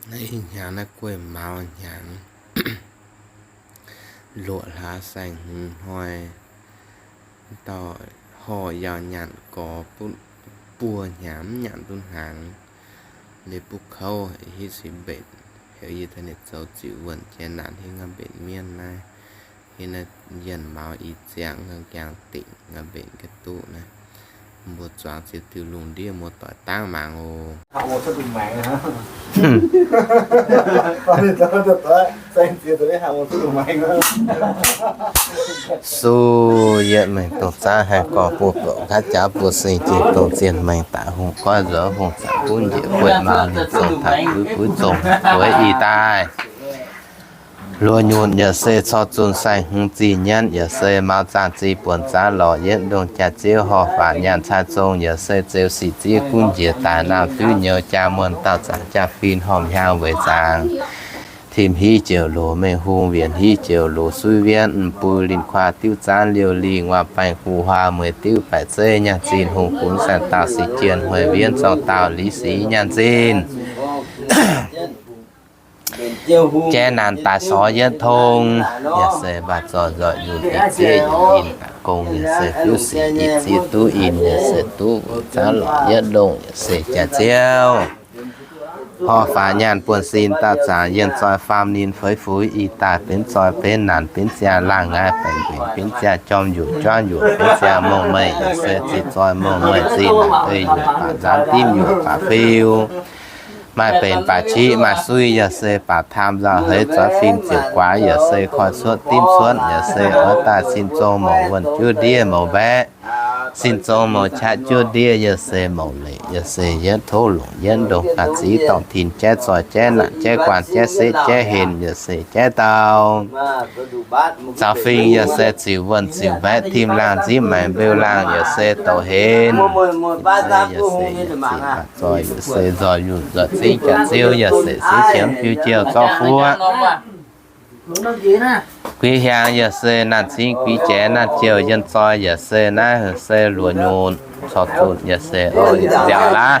Naaiv ih hnyangx naaiv gueiv mauz hnyangx, luoqc hlaax saeng-hmz hnoi, dauh horh yaac nyanc gorx buov hnyangx mv nyanc duqv hnaangx. Liuz buov kouv hitv si mbenc, heuc yie daaih ninh zoux ziux wuonh jai naanc hiuv ngaanc mbenc mienv naaiv. Hiuv naaiv yienh mauz i ziangx ngaanc gaengh dingc ngaanc mbenc ga'duqv naaiv. Mbuo zuangx ziux diuh lungh ndiev muoz-doic dangv mangc oc. Suv yietv mengh dongh zaangv haih gorngv buoz-bouc nqa'jaav buoz sing jiex dongh zien mengh daaih hungh goiv nzuonx hungh zaangc gunv njiec gueiv mauz ninh zongh taux guiv guiv zongh gueiv ih daaih. Luoqc nyutc yaac se corc zunh saeng-hmz zih nyienv yaac se mauz zaangh zih buonc zaav lorz yietv ndongh jaax-ziouv horh faatv nyaanh cai zong yaac se zeux sic ziev gunv njiec daaih naamh duqv nyouz jaa muonh dauh zaangc jaa-fin horpc hnyangx weic zaangc. Tim hiv joux loz mengh hungh, wienc hiv joux loz suiv wienv, m'bui linh kuaa diuv zaanv liouh lingh, nguaaz baengh hu huaa mueiz diuv baeqc zeiv, nyaanh zinh hungh gunv saeng-daauh sic jienh hueic wienv zorng daauh liz sic nyaanh zinh. Jaiv naanc daaih sorx yietv tong, yaac se mbaah zoih nzoih yunh ih ziev yunh inh daaih gong, yaac se fiuv sic ih ziev duqv inh, yaac se duqv weic zaanv lorz yietv ndongh, yaac se jaax-ziouv. Horh faatv nyaanh buonv sin dauh zaangc yienh zoih faam ninh feix fuix ih daaih benx zoih benx naanc benx ziangh laangh ngaih baengc mbenc benx ziangh jorm yuoqc juangv yuoqc benx ziangh mongh meih, yaac se zih zoih mongh meih zinh naanc deix yuoqc baac nzaanx dimv yuoqc baac fiu. Maaih benx baac qiv maaih suiv yaac se baac taam nzauh heix zoih fim ziouc guaax yaac se koi cuotv dimv cuotv yaac se oix daaih sin zong mouc wuonh juov ndiev mouc mbaeqc. Sin zong mouc qaqv juov ndiev yaac se mouc leic yaac se yietv tov longc yietv ndongh ga'ziv dorngh tin jaiv zoih jaiv naanc jaiv guanh jaiv setv jaiv henc yaac se jaiv dauh. Zaux fing yaac se ziux wuonh ziux mbaeqc tim laangh nzipv maengx mbeu laangh yaac se douc henc. Yaac se yietc zinh baac zoih yaac se nzoih yunh nzoih zingv jaax-ziouv yaac se siev qiemx fiu jiouh zorqv fuoqv. Guiv hiaangx yaac se naanh cingv guiv jaaix naanh jouh yienh zoih yaac se naaiv se luoqc nyutc corc zunc yaac se oix nziaauc laav.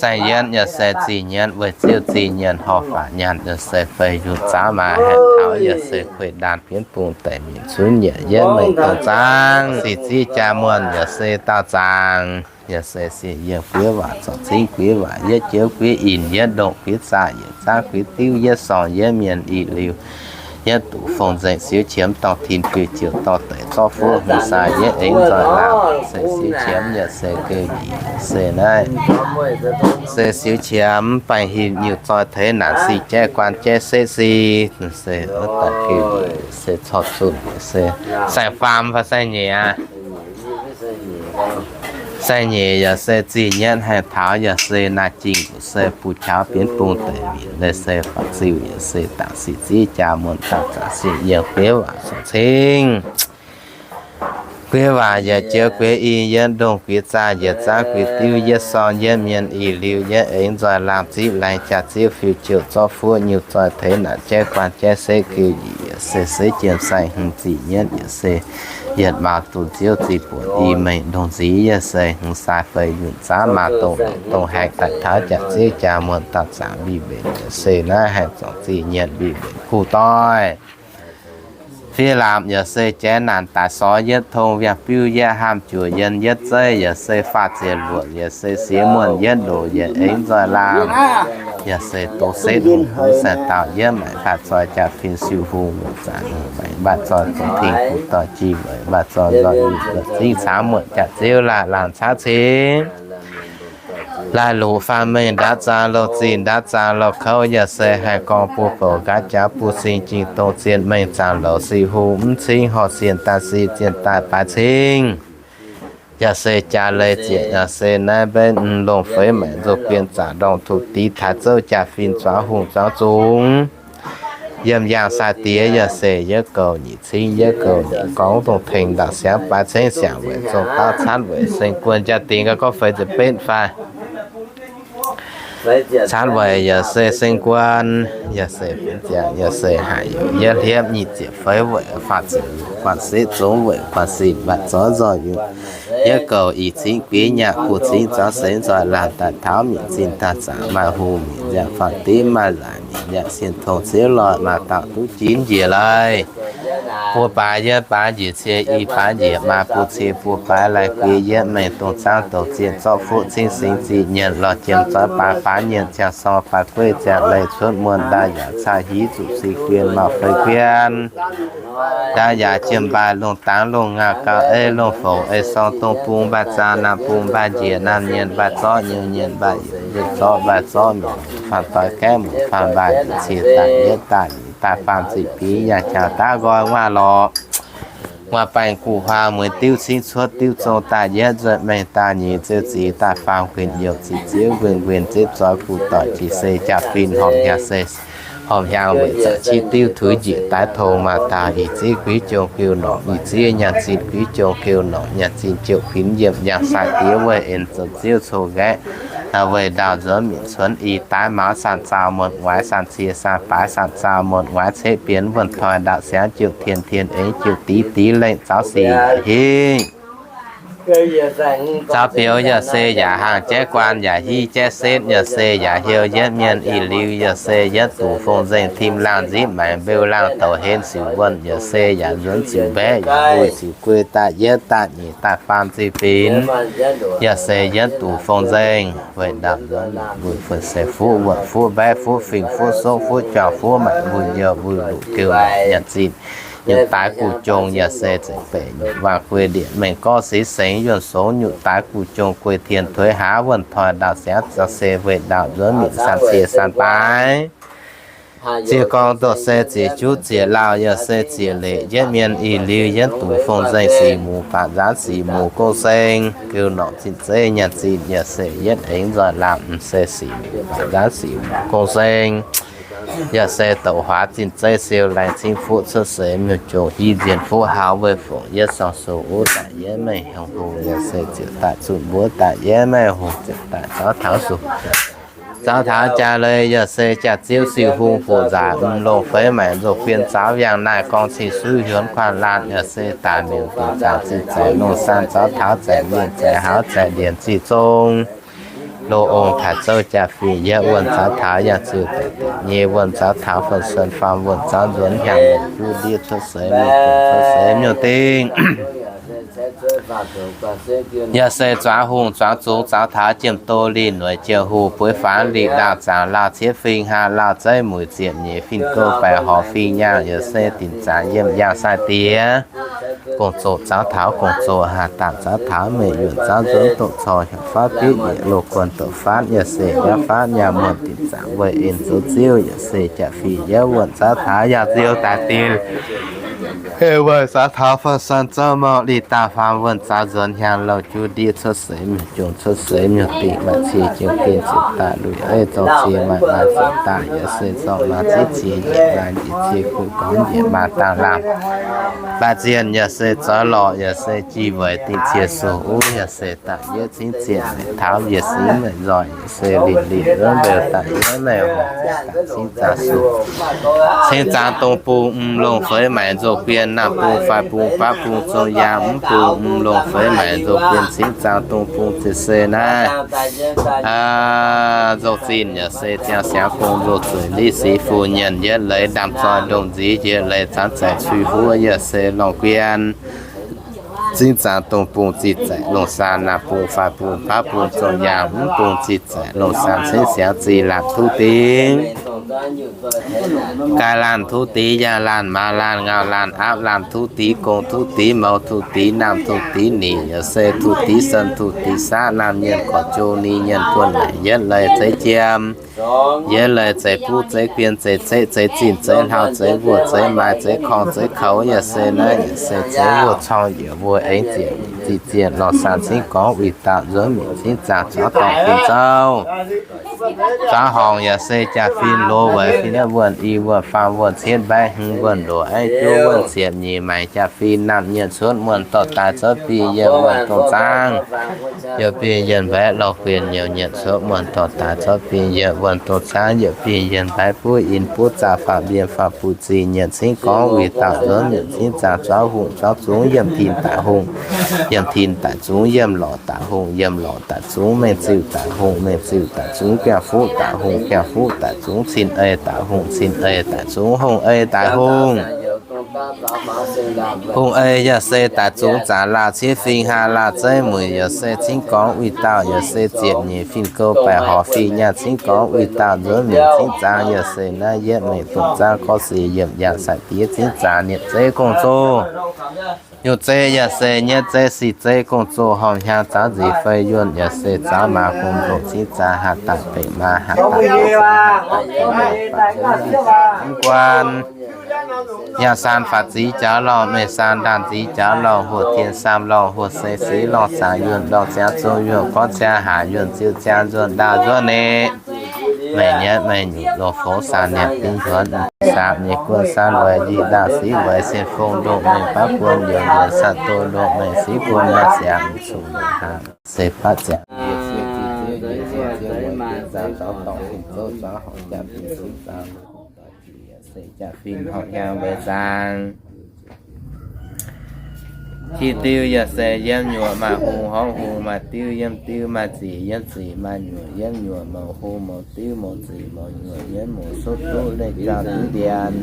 Saeng-yietv yaac se zih nyienv weic ziouv zih nyienv horh faatv nyaanh yaac se feix yunh zaangv maaih haeqv taux yaac se kueiv ndaanh bienv bung deic mienh cunv yaac yietv mengh dongh zaangv sic ziev jaa muonh yaac se daauh zaangc. Yaac se siec yienh guiv waac zorc cingv guiv waac yietv jiouv guiv inh yietv ndongh guiv zaah yietc zaangv guiv diuv yietv sorng yietv mienh ih liuz yietv duqv fong nzengc siouv qiemx dorh tin fiuv jiouc dorh deic zorqv fuoqv hungh sai yietv aengx nzoih laangh se siouv qiemx yaac se geu nyic se naaiv se siouv qiemx baengh hinc nyutc zoih teix naanc sic jaiv guaan jaiv setv sic se daaih geu nyic se corc zunh se saeng-faam fai saeng-nyeic aqv. Saeng-nyeic yaac se zih nyienv haih taux yaac se naaiv jingh se buv qaux bienv bung deic mienh leiz se faatv ziuh yaac se dangc sic ziev jaa muonh dauh zaangc siec yienh guiv waac sorc cingv. Guiv waac yaac joux guiv i yietv ndongh guiv zaah yietc zaangv guiv diuv yietv sorng yietv mienh ih liuz yietv aengx nzoih laangh zipv laengz jaax-ziouv fiuv jiouc zorqv fuoqv nyutc zoih teix naanc jaiv guaan jaiv setv geu nyic yaac se setv jiem saeng hmz zih nyienv yaac se yietc maaz dunh ziouv zih buonc i mengh ndongh nziv yaac se hmz sai feix yunh zaangv maaz dongh longc dongh haengh daaih taux jaax-ziouv jaa muonh dauh zaangc mbiv mbenc yaac se naaiv haih zorngc zih nyienv mbiv mbenc kuv doiv. Fiev lamz yaac se jaiv naanc daaih sorx yietv tong, wiangh biuv yietv haamv juoc yienh yietv zeiv yaac se faah ziec luoqc yaac se siex muonh yietv ndoqc yietc aengx nzoih laangh yaac se doz setv hungh gunv saeng dauh yietv maengc baac zoih jaa-fin siu hungh muoc zanc hungh maengc baac zoih zong tengx kuv doic jiex weic baac zoih nzoih yunh zingv caangv muonh jaax-ziouv laanh laangh caangv cingv. Laaih loz faam mengh ndaauv zaang loz zinh ndaauv zaang loz kouv yaac se haih gorngv buo bouc nqa'jaav buo sing jing dongh zien mengh zaangc loz sic hungh mv cingv horh sienh daaih sic zienh daaih baaix cingv. Yaac se jaa leiz ziec yaac se naaiv mbenv longh feix maengc nzou guen zaangc ndorngh tuqv div taaix zouv jaa-fin zuangx hungh zuangx zungx. Yiem yaangh sai diex yaac se yietv goux nyic cingv yietv goux nyic gorngv dongh tengx ndaangc siangx baaix cengv siangx weic zong dauh caanv weic seng guon jaa dingx gauh gorngv feix ziepc betv fai Caanv weic yaac se seng guon, yaac se funx ziangx, yaac se haic youc yietv hliepv nyic ziepc feix weic faah ziepc luoqc guanh setv zungv weic guanh sin mbatc zorqv nzoih yungh. Yietv goux ih cingv guiv nyaah buh cingv zorqv seix nzoih laanh daaih taux mietc zinh daaih zaangc maaih hungh mietc nziaauc faanh div maaih nzaac mietc nziaauc sienh tong ziouv lorh maaih dauh duqv ginv njiec leiz. Buo baaix yietv baaix njiec cie, i baaix njiec maa, buo cie buo baaix lai guiv yietv mengh dongh zaangv douc zienh zorqv fuqv cingv singx ziqc nyienc lorh jiem zoih baaix baaix nyienc ziangh sorng baaix gueiv ziangh leiz cuotv muonh ndaaih yaac caa hiv zuqc six guien mauc feix guien. Ndaaih yaac jiem mbaaih lungh dangx lungh ngaaz gauh ei lungh fouc ei sorng dongh bung mbaaih zaah naamh bung mbaaih njiec naamh nyienc mbaaih zorqv nyungc nyienc mbaaih yietc njiec zorqv mbaaih zorqv mietc faanh doix gaeqv muoc faanh mbaaih cie daaih yietv daaih nyic daaih faam ziqc biix yaac jaax daav nqoi nguaah lorqc. Nguaaz baengh guv huaang mueiz diuv cingv cuotv diuv zong daaih yietv nzuonx mengh daaih nyeic ziouv zic daaih faam guinc youc ziqc ziouv nquin nquin ziouv zoix guv doic jiex se jaa-fin horpc hiaangx se horpc hiaangx weic zaqc civ diuv tuix njiec daaih tong maaih daauh ih ziev guiv jong geu norqc, ih ziev nyaanh zinh guiv jong geu norqc, nyaanh zinh jouh kuinx yiem yangh sai diev weih en zoux ziouv coux nqaeqv. Weic ndaauh nzuonx mietc cuonx ih daaih maux san zaau muonh waaiz san cie san baaix san zaau muonh waaiz ceqv bienx wuonh toic ndaauh siangx jouh tien tien eix jouh div div lengh zaux sic hingv. Zaux biouz yaac se yaac haangh jaiv guaan yaac hiv jaiv setv yaac se yaac heuc yietv mienh ih liuz yaac se yietv duqv fong nzengc tim laangh nzipv maengx mbeu laangh douc henv siuc wuonh yaac se yaac nzuonx siuc mbaeqv yaac mbuih siuc guei daaih yietv daaih nyic daaih faam ziqc binc yaac se yietv duqv fong nzengc. Weic ndaauh nzuonx mbuih fu'jueiv se fuqv wuonh fuqv mbaeqv fuqv fingx fuqv sopv fuqv juangc fuqv maengc mbuih youh mbuih luqc geu nyanc zinh nyutc daaix guv jong yaac se zengc beic nyutc waangh guei ndieqc mengh gorngv seix sengx yuonh songx nyutc daaix guv jong guei tien tuix haav wuonh toic ndaauh siangx zaux se weic ndaauh nzuonx mietc san cie san baaix. Ziex gorngv ndoqv se ziex juv ziex lauh yaac se ziex leic yietv mienh ih liuz yietv duqv fong nzengc sic muc baac nzaanv sic muc gong seng geu norqc zinh zeiv nyanc zinh yaac se yietv aengx nzoih laamh se sic muc baac nzaanv sic muc gong seng. Yaac se douc huaax zinh zeiv siou laengz cingv fuqv cuotv seix miuc-jongc hiv nzienh fuqv haux weih fongc yietv sorng sou uv daaih yietv mengh hungh hungh yaac se ziouc daaih zunh mbuov daaih yietv mengh hungh ziouc daaih zaux taux sou. Zaux taux jaax leiz yaac se jaax ziouv siu hung fuqv nzaac mv longh feix maengc nzou fien zaux yangh naaiv gorngv cing suiv hiuonv kuanh laanh yaac se daaih miuc dingc zaangc zinh zaeqc longh saan zaux taux zaeqc mienh zaeqc haux zaeqc ndienc zinh zong. Loz ong taaix zouv jaa-fin yietv wuonh zaux taux yangh ziuh daic daic nyei wuonh zaux taux fan suonx faam wuonh zaux nzuonx hnyangx wuonh juv ndiev cuotv seix miuc-dingc cuotv seix miuc-dingh. Yaac se zuangx hungh zuangx zungx zaux taux jiem do lih noic jiem huv bueix faanx lih laauh zaangc laauh ciev fing haav laauh zeiv muic ziepc nyeic fingx gouv baeqc horc fingx nyaangh yaac se dinc zaangc yiem yangh sai diex. Gong-zoh zaux taux gong-zoh haaix dangc zaux taux meih yuonh zaux nzuonx doqc corc hiaangx faatv bietv yietc loz guon doqc faatv yaac se yaac faatv nyaah muonh dinc zaangc weih en zoux ziouv yaac se jaa-fin yietv wuonh zaux taux yaac ziouv daaih dinh. Heh wuonh zaux taux fan suonx zouv mouh lih daauh faam wuonh zaux nzuonx hnyangx louh juv ndiev cuotv seix miuc-jongc cuotv seix miuc-dingh maaih cie jiem gen ziepc daaih lui ei zorng cie maaih maaih ziepc daaih yaac se zorng maaih ziev cie njiec maaih njiec cie kuv gorngv njiec maaih dangh laangh. Baac zienh yaac se zoix lorqc yaac se jih weic dingh cie suh uv yaac se daaih yietv cingv zienh taux yietc singx meih nzoih yaac se lingh lingh wuov mbeu daaih yietv meih hungh daaih cingv zaangc suh. Cingv zaangc dongh bung mv longh feix maengc nzou-bien, naamh bung faix bung baav bung zong yaang mv bung mv longh feix maengc nzou-bien, cingv zaangc dongh bung ziex se naaiv. Nzou-zinh yaac se ziangh siangx gong nzou-zueic liv sic fu nyienc yietv leiz ndaamv-zoih ndongh nziv yietv leiz zanv zaeqc cui huov yaac se lorngh guien. Cingv zaangc dongh bung zih zaeqc longh saan, naamh bung faix bung baav bung zong yaang mv bung zih zaeqc longh saan, cingv siangx zih laanh tuv dingc, gaai laanh tuv dingc, yaang laanh, maa laanh, ngau laanh, aapv laanh tuv dingc, gong tuv dingc, mouz tuv dingc, naamh tuv dingc, ninh yaac se tuv dingc, sen tuv dingc, saav naamh nyienc, gorx jou ninh nyienc, buonv naaic yietv leiz zeiv jiem, yietv leiz zeiv buv, zeiv guien, zeiv ceqv, zeiv zinh, zeiv hlauv, zeiv mbuoz, zeiv maaiz, zeiv korngh, zeiv koux, yaac se naaiv yaac se zeiv mbuoz corng yaac mbuo aengx ziec zih zienh lorh saan cingv gorngv wuic dauh nzuonx mietc cingv zaangc zaux dorngc fin zouv. Zaux horngc yaac se jaa-fin lo Weic fih naaiv wuonh i, wuonh faam, wuonh cietv, mbaeqv hmz, wuonh luoqc, aiv juov, wuonh ziepc nyeic, maengc jaa-fin, naamh nyietv cuotv, muonh dorh daaih, zorqv bih yiemh, wuonh dongh zaangv, yietc bih yiemh mbaeqv, lorh guin nyouz nyietv cuotv, muonh dorh daaih, zorqv bih yiemh, wuonh dongh zaangv, yietc bih yiemh mbaeqv, buv in buv zaah, faam mbien faam buv zih, nyiemc cingv gorngv uix dauh nzuonv, nyiemc cingv zaang zuangv hungh zuangv zungv, yiemh tin daic hungh, yiemh tin daic zungv, yiemh lorqc daic hungh, yiemh lorqc daic zungv, mengh ziuh daic hungh, mengh ziuh daic zungv, biangh fuqv daic hungh, biangh fuqv daic zungv, cin ei daic hungh, cin ei daic zungv, hungh ei daic hungh. Hungh ei yaac se daaih zungv zaax laauh ciev fing haa laauh zeiv mueic yaac se cingv gorngv uix dauh yaac se ziepc nyeic fin-gouv baeqc horc fih nyaanh cingv gorngv uix dauh nzuonv mienc cingv zaang yaac se naaiv yietv mengh dongh zaangv gorngv se yiemh yangh sai-diev cingv zaang nyiemc zeiv gong-zoh. Nyuoqc zeiv yaac se nyietv zeiv sic zeiv gong-zoh horngh hnyangx zaanv nziex fei yuonh yaac se zaanv maaz gong-zoh cingv zaang hatc daaih beqc maaz hatc daaih guan. Yaac saan faatv zic jaux lorngh, meih saan ndaanh zic jaux lorngh, huoqv tien saam lorngh, huoqv se sic lorngh, zaangc yuonh lorngh, ziangx zong yuonh, gorngv ziangx haac yuonh, ziux ziangx nzuonx ndaauh nzuonx ni. Meih nyietv meih nyuoqc longc fongx saanc nienc ding nzuonx, saapv nyei guon saanv weic yie ndaauh sic weic sien fong ndongh mengh baav guon youz yienx saatv doz ndongh mengh sic guon maaih ziangx mv cun hnangv. Se baav ziangx se jaax-fim horpc hnyangx weic zaangc. Qiex diuh yaac se yiem nyuoqc maaih hungh, horngh hungh maaih diuh, yiem diuh maaih ziqc, yiem ziqc maaih nyuoqc, yiem nyuoqc mouz hungh mouz diuv mouz ziqc mouz nyuoqc, yiem mouz sutv duqv leih jauv duqv ndienx,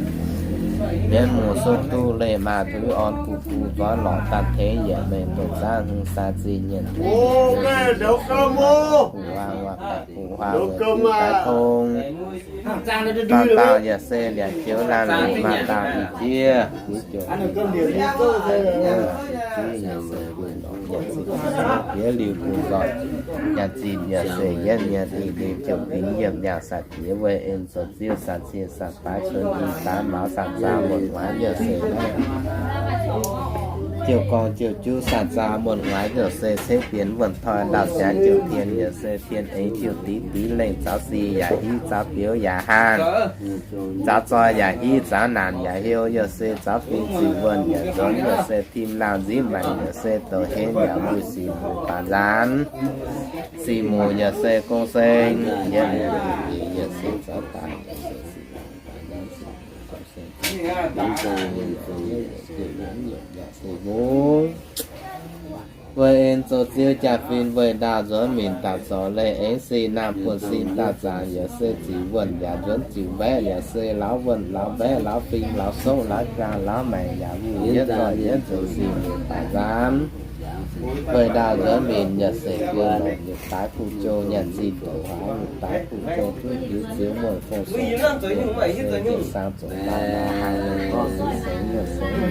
yiem mouz sutv duqv leih maaz duqv orn guv guv nzoiv lorqc daaih tengx yietc mengh dongh zaangv hungh sai zinh nyienc guv haa waac baeqc guv haa weic duqv daaih tong. Dauh dauh yaac se liangx joux laangh liuz maaih dauh ih jieqv, jieqv liuz bungx nzoih, nyaanh zinh yaac se yietv nyienx ih liuz ziouc bingx yiemh yangh sai-diex weih en zoux ziuv san cie san baaix cun ih daaix maux san zaah muonh muaiz yaac se naaiv. Ziouc gorngv ziouc juv san zaah muonh muaiz yaac se cengv bienx wuonh toi ndau-siangx ziouc tien yaac se tien eix ziouc dix dix lengh zaux sic yaac hiv zaux biouv yaac haangh, zaux zoi yaac hiv zaux naanc yaac hiuv yaac se zaux fingx ziqc wuonh yaac nzuonx yaac se tim laangh nzipv maengc yaac se douc henv yaac mbuo sic mbuo baac nzaanx, sic mbuo yaac se gong seng, yaac se zaux daaih Weic en zoux ziouv jaa-fin weih ndaauh nzuonx minc daaih zorc leih aengx sin naamh buonv sin daaih zaangc yaac se ziqc wuonh yaac nzuonx ziqc mbaeqv yaac se lauz wuonh lauz mbaeqv lauz fingx lauz sokv lauz jaang lauz maengc yaac wuov yietv zoih yietv zoux sic mbuo baac nzaanx. Weih ndaauh nzuonx minc yaac se guon longc yietc daaix kuv jong nyanc zinh doqc huaax, yietc daaix kuv jong zunv hiuv ziouv muonh fong-sou, se ziouc saang zoqc daaih maaih haih gorngv sengx nyuonh sengx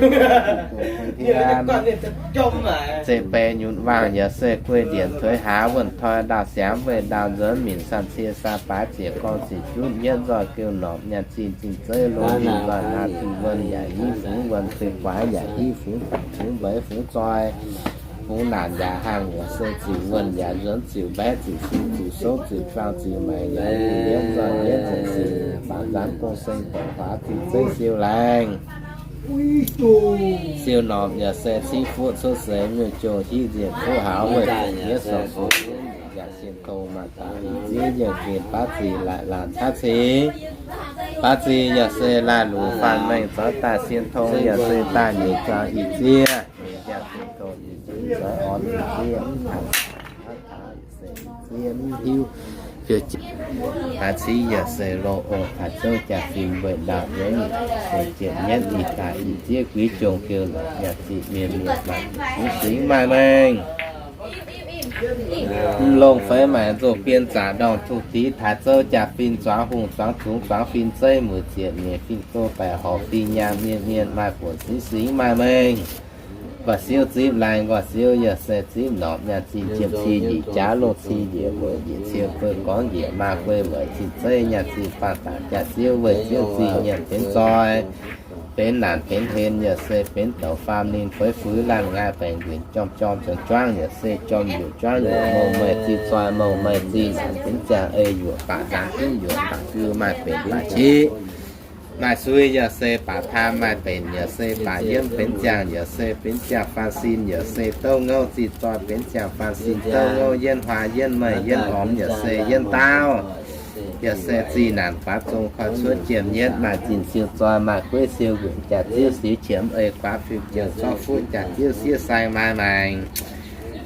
se bei nyunc waangh yaac se guei ndienc tuix haaz wuonh toi ndaauh siangx weih ndaauh nzuonx minc san cie san baaix ziec gorngv ziec junv yietv nzoih geu norqc nyanc zinh zinh zeiv longx nzunc nzoih naaiv zinh wuonh yaac hiv fungx wuonh fei guaax yaac hiv fungx dangc fungx mbeix fungx zoi. Fungx naanc yaac haangh yaac se ziqc wuonh yaac nzuonx ziqc mbaeqv ziqc fingx ziqc sokv ziqc jaang ziqc maengc yaac yietv nzoih yietv zoux sic baac nzaanx gong seng doqc huaax zinh zeiv siou laengh. Siou norqc yaac se cingv fuqv cuotv seix nyungc jong hiv nziex fuqv haux weih yietv sorc fuqv yaac sien tong maaih daaih ih ziev yienc geh baav ziqc laaic laangc caav cingx. Baav ziqc yaac se laanh luc faanh mengh zoux daaih sien tong yaac se daaih nyeic juang ih ziev. Mingh jaa-fin gong ih ziev nzoih orn ih ziev. Haaix civ yaac se loz-oc taaix zouv jaa-fin weih ndaauh nzuonx minc se ziepc nyietv ih daaih ih ziev guix jong geu lorqc yaac ziqc mienh mienh maaih fungx singx maaih mengh. Mv longh feix maengc nzungh bien zaqc ndorngh tuh div taaix zouv jaa-fin zuangx hungh zuangx zungx zuangx fin zeiv mueic ziepc nyeic fin-gouv baeqc horc fin nyaanh mienh mienh maaih buonc singx singx maaih mengh. Nqorc siouv zipv laengh, nqorc siouv yaac se zipv norqc nyaanh zinh jiem ci njiec jaav longh ci njiec weic njiec ciou guei gorngv njiec maa guei weic zinh zeiv nyaanh zinh faanh daaih jaa-ziouv weih ziouv zinh nyiemc benx zoi. benx naanc benx hlen, yaac se benx douc faam ninh fuix fuix laanh nqaai baengc nquinc jorm jorm zuangx juangv, yaac se jorm yuoqc juangv yuoqc mouh meih zinh zoih mouh meih zinh naanc benx ziangh ei yuoqc baac nzaangc diuv yuoqc baac gux maaih benx baac qiv maaih sui, yaac se baac taan maaih benx, yaac se baac yiemv benx ziangh, yaac se benx ziangh faam sin, yaac se douv ngouv zinh zoih benx ziangh faam sin, douv ngouv yienv huaa yienv meih yienv ormx, yaac se yienv daauv. Yaac se zinh naanc guaav zong koi cuotv jiem yietv maaih zinh siou zoih maaih gueiv siou nqunc jaax ziouv siux qiemx ei guaav fiuv jiex zorqv fuqv jaax ziouv siev saeng maaih maengc,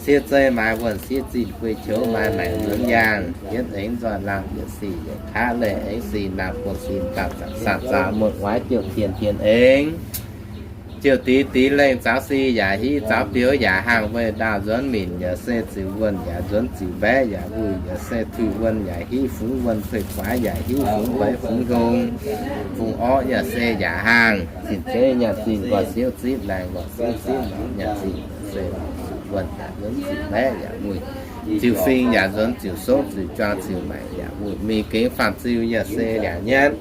siev zeiv maaih wuonh siev zinh guei qouv maaih maengc nzuonx yaangh yietv aengx nzoih laangh yietc sic yietc kaav leih aengx sic naamh bun sin dauh zanc saanh zaux muonh waaiv jouh tien tien aengx. Ziouc dix dix lengh zaux si yaac hiv, zaux biouv yaac haangh, weih ndaauh nzuonx minc yaac se ziux wuonh yaac nzuonx ziux mbaeqv yaac wuic, yaac se tuix wuonh yaac hiv, fungx wuonh tuix guaav yaac hiv, fungx mbeix fungx hung, fungx orqv yaac se yaac haangh. Zinh zeiv nyaanh zinh nqorngv siouv zipv laengz nqorngv siouv zipv lorqc, nyaanh zinh se wuonh yaac nzuonx ziux mbaeqv yaac wuic, ziux fing yaac nzuonx ziux sopv ziux juang ziux maengc yaac wuic, mingh gengx faam ziux yaac se liangc nyietv.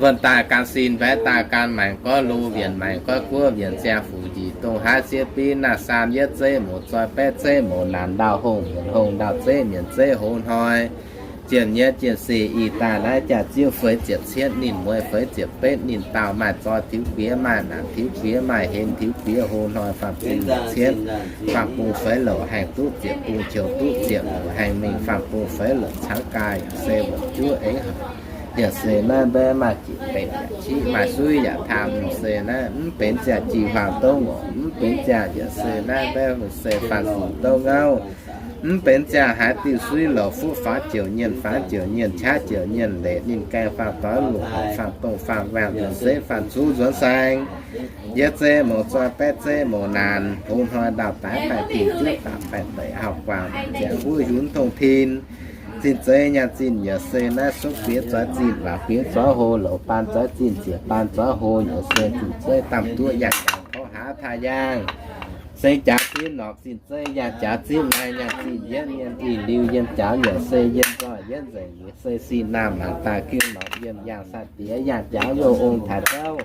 Wuonh daaih gan sin, mbaeqv daaih gan maengc, gorqv lo wienc maengc, gorqv guoqv wienc ziangh, fuqv njiec dongh haav sieqv biv naah, saam yietv zeiv mouz zoih, baeqv zeiv mouz naanc, ndau hongh mienh hongh, ndau zeiv mienh zeiv, hoz hnoi jiem nyietv jiem sic, ih daaih naaiv jaax ziouv feix ziepc cietv, ninh mueiz feix ziepc betv, ninh daauh maaih zoih tiux guiex, maaih naanc tiux guiex, maaih henv tiux guiex, hoz hnoi faam bung cietv, faam bung feix louc haengh duqv ziepc bung, qiu duqv ziepc louc haengh mingh, faam bung feix louc caangv gaax, yaac se wuonh juov aengx haic. Yaac se naaiv mbaeqv maaih jiex benx yaac qiv maaih suiv yaac taam, se naaiv mv benx ziangh jih huaang douv ngorc, mv benx ziangh yaac se naaiv mbaeqv se faam sin douv ngauv. Mv benx ziangh haaix diuh suiv louc fuqv faaux jiouc nyienh, faaux jiouc nyienh, qaqv jiouc nyienh, leic ninh gaengh faam doix lungh horc faam dongh faam waangh, nzuonx zeiv faam zuqv nzuonx saeng, yietv zeiv mouz zoih, baeqv zeiv mouz naanc, hoz hnoi ndau daaih baengh dingh juov daaih baengh deic hauh guangc, ziangh wuov hiuv tongh tin. Zinh zeiv nyaanh zinh yaac se naaiv sopv bieqc zoih zinh, waac bieqc zoih hlo, louc baan zoih zinh, ziec baan zoih hlo, yaac se zinh zeiv damh duqv yangh jangx kouv haav taaih yaangh. Seng jaax zipv norqc, zinh zeiv yangh jaax zipv naaiv, nyaanh zinh yietv mienh ih liuz yiem jaax yaac se yiem nzoih yietv nzengc, yaac se sin naamh mangc daaih gin norqc yiem yangh sai-diex yangh jaax youh ong taaix zouv,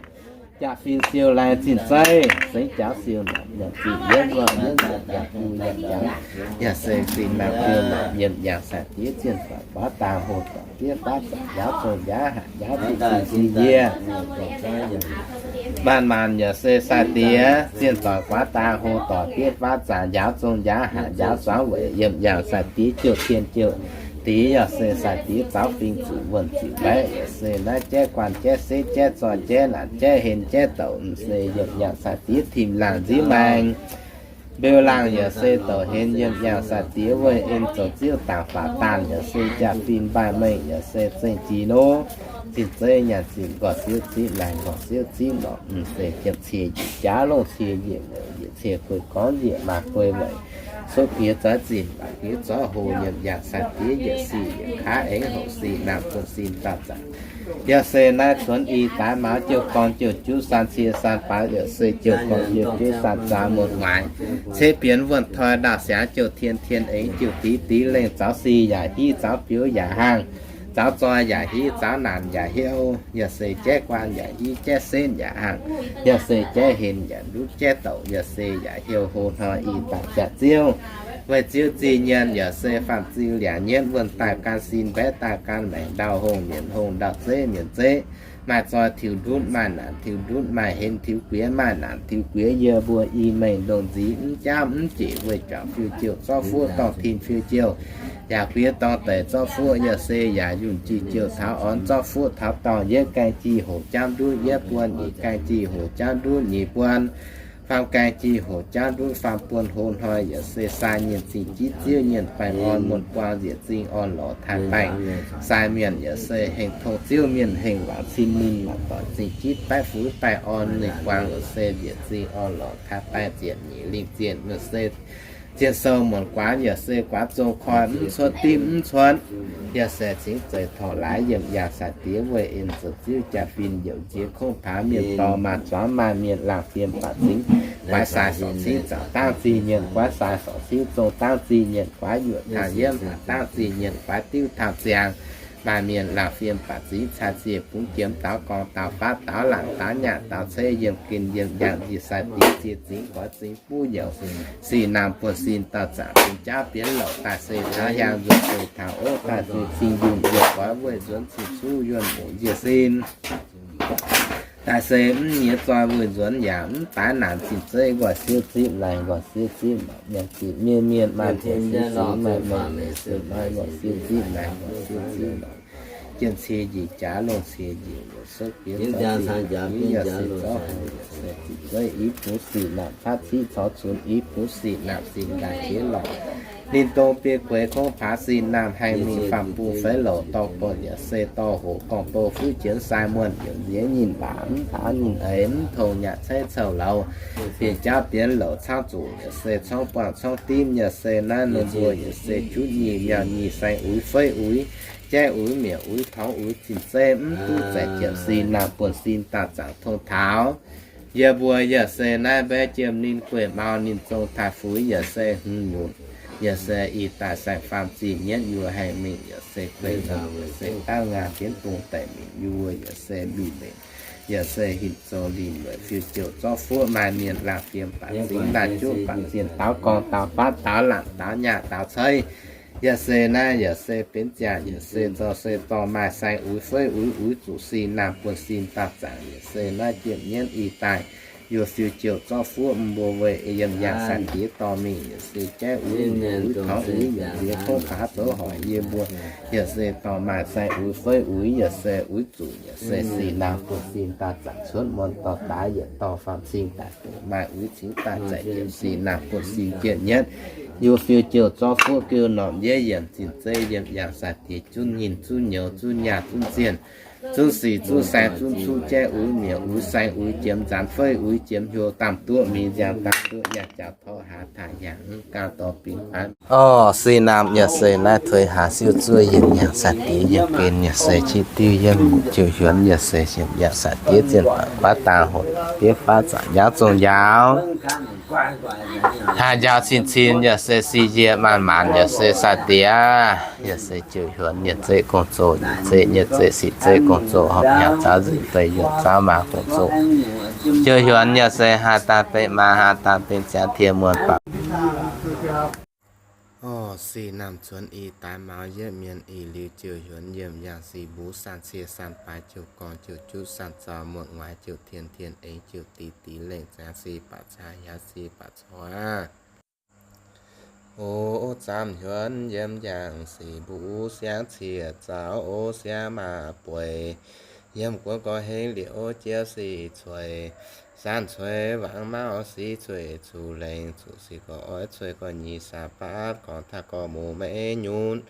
jaa-fin siou lai zinh zeiv, seng jaax siou norqc, nyaanh zinh yietv nzoih yietv nzengc yaac gu yiem jaax, yaac se sin naamh gin norqc yiem yangh sai-diex zienh doic guaav dang hlo doic diev faatv zanc njaaux zong njaaux hatc njaaux zinh zinh zinh yie. Maanc maanc yaac se sai-diex zienh doic guaav dang hlo doic diev faatv zanc njaaux zong njaaux hatc njaaux zuangx weic yiem yangh sai-diex jouh tien jouh diex, yaac se sai-diex zaux fing ziqc wuonh ziqc mbaeqv, yaac se naaiv jaiv guanh jaiv setv jaiv zoih jaiv naanc jaiv henv jaiv douc, m'sei yiem yangh sai-diex tim laangh nziv maengx. Mbeu laangh yaac se douc henv yiem yangh sai-diex weih en zoux ziouv dangc faatv daanh, yaac se jaa-fin mbaih mengh, yaac se zengh jiex nor. Zinh zeiv nyaanh zinh nqorngv siouv zipv laengz nqorngv siouv zipv lorqc, m'sei jiem cie njiec jaav longh cie njiec weic njiec cie guei gorngv njiec maaih guei weic sopv bieqc zoih zinh, baac bieqc zoih hlo yiem yangh sai-diex yietc sic yietc kaav aengx houc sic naamh bun sin dauh zanc. Yaac se naaiv cuonx i daaix mauz jouh gorngv jouh juv san cie san baaix, yaac se jouh gorngv jouh juv san zaux muonh muaic, ceix bienx wuonh toi ndaauh siangx jouh tien tien aengx jouh dix dix lengh zaux si yaac hiv zaux biouv yaac haangh, zaux zoih yaac hiv zaux naanc yaac hiuv, yaac se jaiv guanh yaac hiv jaiv setv yaac haangh, yaac se jaiv henv yaac ndutv jaiv douc, yaac se yaac hiuv hlo hnoi i daaih jaax ziouv. Weic ziouv zinh nyaanh yaac se faam ziux liangc nyietv wuonh daaih gan sin mbaeqv daaih gan maengc ndau hongh mienh hongh ndau zeiv mienh zeiv, maaih zoih tiux ndutv maaih naanc tiux ndutv maaih henv tiux guiex maaih naanc tiux guiex yie mbuo i mengh ndongc nziv mv jaamv mv jeic weih juangc fiuv jouh zorqv fuqv dorngh tin fiuv jouh, yaac guiex dorngh deic zorqv fuqv yaac se yaac yunh jih jouh taux orn zorqv fuqv taux dorngh yietv gaeng jih hoc jaamv ndutv yietv buon nyic gaeng jih hoc jaamv ndutv nyic buon, faam gaeng jih hoc jaamv ndutv faam buon hlo hnoi yaac se sai nyienh zingh jitv ziouv nyienh baengh orn muonh buang nzieqc zingh orn lorz taaih baengh sai mienh yaac se hengh tong ziouv mienh hengh waanc cin ninh waanc doic zingh jitv baeqv fuix baengh orn ninh buang yaac se nzieqc zingh orn lorz taaih baengh ziepc nyeic lingh zienh yaac se zienh sou muonc guaax yaac se guaax zong koi mv cuotv dimv mv cuotv, yaac se cingx zeiz torqv laaix yiem yangh sai-diex weih en zoux ziouv jaa-fin youc nziex kongv paanx mienh dorh maaih zuangx maaih mienh laangh fiem baac cingx guaax sai sorc cingv zanc dangv zingh mienh guaax sai sorc cingv zong dangv zingh mienh guaax yuoqc tangh yiemv baac dangv zingh mienh guaax diuv tangh ziangx maaih mienh laangh fiem baac zingx caa ziec bungx jiemx daaux gorngv daaux faav daaux laangc daaux nyaah daaux ceix yiem gen yiem yangh njiec sai diex cie zingx goix zingx buv yaac sin-naamh buonv-sin dauh zaangc bun jaav bienx louc daaih se taux hiaang nzuonx se taux ov daaih se cing yunh yiem goix weih nzuonx cing cuv yunh muc njiec sin. Daaih se mv nyiex zoi weih nzuonx yaac mv daaih naanc zinh zeiv nqoi siev zipv laih nqoi siev zipv lorqc. Mienh zipv mienh mienh maaih mienh siev zipv maaih mienh siev zipv maaih nqoi siev zipv laih nqoi siev zipv lorqc. Jienv cie njiec jaax lungh cie njiec wuov sou bienx zaux zinh yaac se zorqv haic yaac se zinh zeiv i bungx sin-naamh faav ciqv corc cunx i bungx sin-naamh sin nqaang jiex lorqc. Ninh dongh biei gueix kongv paax sin-naamh haih mingh faam-bung feix louc dorh buonc yaac se dorh hoqc gorngv bou fuqv jienv sai muonh yaac nziex nyinh waac mv taux nyinh eix mv tongx nyaah caiv cou-lauz. Bienh jaav bienx louc caangv zuqc yaac se corngv buangh corngv dimv yaac se naaiv norm mbuo yaac se jutv nyic miauh nyic saeng uix feiv uix jaiv uix mietc uix torngx uix zinh zeiv mv duqv zaeqc jiepc sin-naamh buonv-sin daaih zaangc tong taux. Yie mbuo yaac se naaiv mbaeqv jiem ninh gueic mau ninh zong taaih fuix yaac se hmz nyutc, yaac se ih daaih saeng-faam zinh nyietv yie haih mingh yaac se gueic nzangc yaac se dangv ngaah jienv dungz daic mingh yie yaac se mbic mbenc, yaac se hinc zong lingh lueic fiuv jouh zorqv fuoqv maaih mienh laangh fiem baac zingx daaih juqv baac zienh daaux gorngv daaux faav daaux laangc daaux nyaah daaux ceix. Yaac se naaiv yaac se benx ziangh yaac se zaux se dorh maaih saeng uix feiv uix uix zuqc sin-naamh buonv-sin daaih zaangc yaac se naaiv jiem nyienv ih daaih yie fiuv jouh zorqv fuoqv mbuo weic yiem yangh sai diex dorh mingh yaac se jaiv uix mietc uix torngx uix yaac nziex kouv paax zoux hoic yie mbuo yaac se dorh maaih saeng uix feiv uix yaac se uix zuqc yaac se sin-naamh buonv-sin daaih zaangc cuotv muonh dorh daaix yietc dorh faam cing daaih doqc maaih uix cingx daaih zaeqc jiem sin-naamh buonv-sin jiem nyienv yie fiuv jouh zorqv fuoqv geu norm yiev yiemc zinh zeiv yiem yangh sai diex zunv nyinh zunv nyouz zunv nyaah zunv zienh zunv sic zunv saeng zunv cuqv jaiv uix mietc uix saeng uix jiemx nzaanx feiv uix jiemx hlo damh duqv mingh nziaangx damh duqv nyaah jaux torqv hlaax taaih yangh mv gaang dorh bingx faan. Orv, sin-naamh yaac se naaiv tuix hlaax siouv zuov yiem yangh sai diex yiem gen yaac se qiex diuv yiem jouh hiuonx yaac se yiem yangh sai diex zienh baac guaav dangh hoc diev faav zaangc njaaux zong njaaux. Haah njaaux cin-cin yaac se si yie maanc maanc yaac se sai diex, yaac se jouh hiuonx yaac zeiv gong-zoh, zeiv nyei zeiv sic zeiv gong-zoh, horpc hnyangx zaux nzipc fei yuonh zaux maaz gong-zoh. Jouh hiuonx yaac se haah daaih benx maaz, haah daaih benx ziangx tie muonh baac Orv, sin-naamh cuonx ih daaix maux yietv mienh ih liuz jouh hiuonx yiem yangh sic mbuo san cie san baaix jouh gorngv jouh juqv san zaux muonh waaic jouh tien tien eix jouh diqc diqc lengh ziangx sic baac caa hiaaux sic baac corc aqv. O, zaamv hiuonx yiem yangh sic mbuo siangv cie zaux o siangv maaz bueix. Yiem guonx gorx hengx liuz o jiex sic cueix, san cueix wangc mauv sic cueix cuc lengc, cuc sic gorx oix cueix gorx nyic sac baav gorx taaih gorx muc maiv nyunc,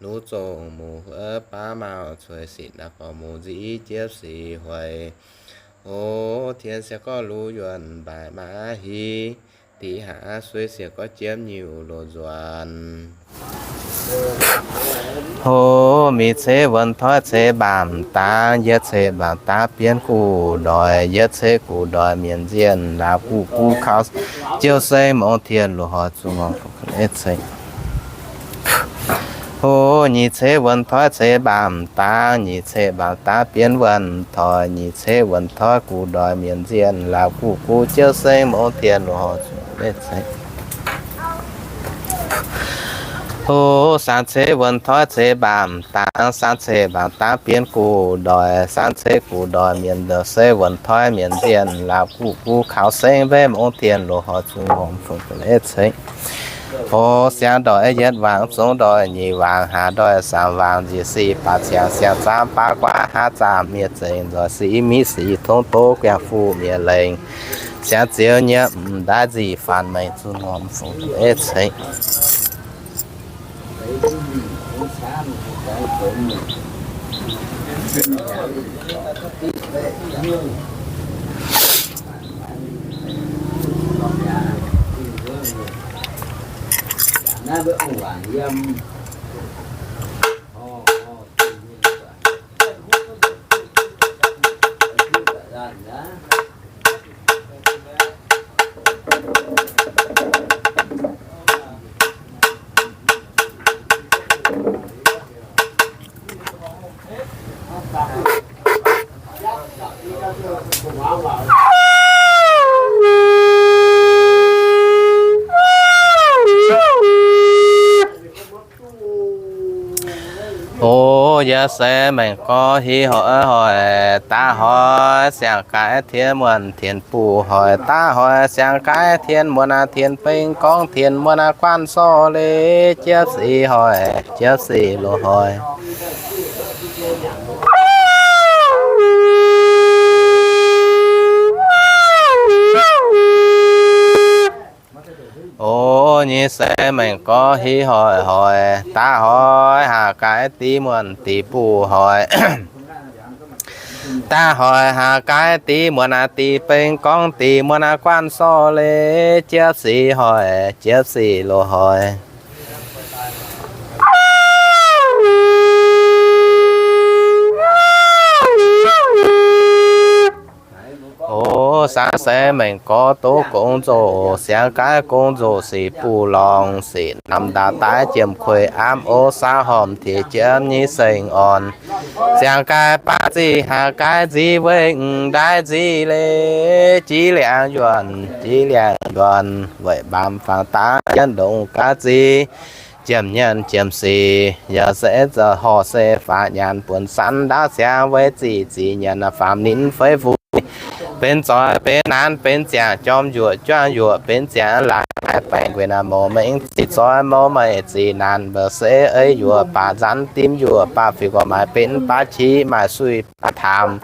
luv zongh muc huov baav mauv cueix sic naaiv gorx muc nziv jiex sic hueix. O, tien siec gorx luv yuonh mbaaic maav hiv, diqc haav suiv siec gorx jiemv nyiuh loz nzuonx. O, mingh ceix wuonx toiv ceix mbaamh dangx, yietv ceix mbaamh dangx bienv guv ndoic, yietv ceix guv ndoic mienh nzienh laauv guv guv kaux, jiouv seng mongh tien loz-hnoi zuqc ngorc ceix. O, nyic ceix wuonx toiv ceix mbaamh dangx, nyic ceix mbaamh dangx bienv wuonx toiv, nyic ceix wuonx toiv guv ndoic mienh nzienh laauv guv guv, jiouv seng mongh tien loz-hnoi zuqc ceix. O, saam ceix wuonx toiv ceix mbaamh dangx, saam ceix mbaamh dangx bienv guv ndoic, saam ceix guv ndoic mienh ndoic se wuonx toiv mienh nzienh laauv guv guv kaux seng mbenv mongh tien loz-hnoi zuqc ngorc fungx leiz ceix. O, siangx ndoih yietv wangc, zongx ndoih nyic wangc, haaix ndoih saam wangc, njiec sic baac ziangx siang zaamv baav guaav haav zaamv mienh zengc nzoih sic miv sic tongv doz guangc fuqv mienh lengc. Siangx zioux nyei m'daaih nzic faanx mengh zuqc ngorc fungx leiz ceix. Yaac se maengc gorx hiv hoic hoic, daav hoic siang-gaix tien muonh tien buv hoic, daav hoic siang-gaix tien muonh aac, tien beng gorngv tien muonh aac, guanh sorv leiz jiepv sic hoic, jiepv sic loz hoic. O nyei se maengc gorx hiv hoic hoic, daav hoic haah gaix div muonh div buv hoic, daav hoic haah gaix div muonh aac, div beng gorngv div muonh aac, guanh sorv leiz jiepv sic hoic, jiepv sic loz hoic. O sangv se maengc gorx doqv gong nzoqc, siang-gaix gong nzoqc sic buv lorngh, sic namx ndaaih daaih jiem kuei amv, o saav hormh tiex jienv nyei seng orn. Siang-gaix baav ziqc haah gaix nziv weic m'ndaaih nziv leiz, jiex liangx yuonh, jiex liangx yuonh weic mbaamz faang daaih jienv ndongc ga'zic. Jiem nyanc jiem sic yaac se horh se faaux nyanc buonc sanv ndaauv siangx weic ziqc ziqc nyanc faam ninh fei fuix. Benx zoih benx naanc benx ziangh jorm yuoqc juangv yuoqc benx ziangh laangc laaic baengc gueic naaic mouz mengh ziqc zoih mouz meih ziqc naanc mba'se ei yuoqc baac nzanv dimv yuoqc baac fiuv gorqv maaih benx baav qic maaih suiv baav taamh.